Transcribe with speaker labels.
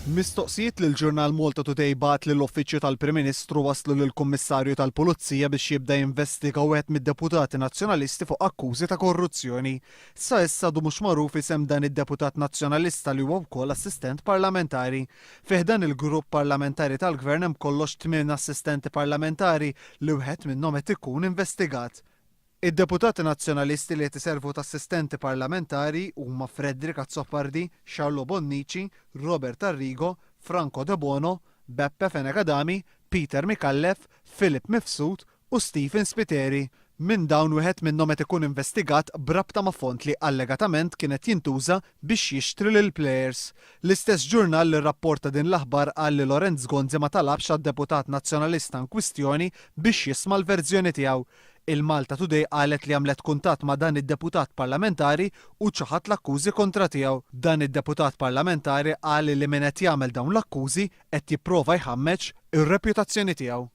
Speaker 1: Mistoqsijiet li l-ġurnal Malta Today bagħat lill-Uffiċċju tal-Prim Ministru wasslu lill-Kummissarju tal-Pulizija biex jibda jinvestiga wieħed mid-deputati Nazzjonalisti fuq akkużi ta' korruzzjoni. Sa issa għadu mhux magħruf isem dan id-deputat Nazzjonalista li huwa wkoll assistent parlamentari. Fi ħdan il-grupp parlamentari tal-Gvern hemm kollox tmien assistenti parlamentari li wieħed minnhom qed ikun investigat. Id-deputati Nazzjonalisti li qed iservu ta' assistenti parlamentari huma Frederick Azzopardi, Charlot Bonnici, Robert Arrigo, Franco Debono, Beppe Fenech Adami, Peter Micallef, Philip Mifsud u Stephen Spiteri. Minn dawn wieħed minnhom qed ikun investigat b'rabta ma' fond li allegatament kien qed jintuża biex jixtri lill-plejers. L-istess ġurnal li rrapporta din l-aħbar qal li Lorenz Gonzi ma talabx għad-deputat Nazzjonalista inkwistjoni biex jisma' l-verżjoni tiegħu. Il-Malta Today qalet li għamlet kuntatt ma' dan id-deputat parlamentari u ċaħad l-akkużi kontra tiegħu. Dan id-deputat parlamentari qal li min qed jagħmel dawn l-akkużi qed jipprova jħammeġ ir-reputazzjoni tiegħu.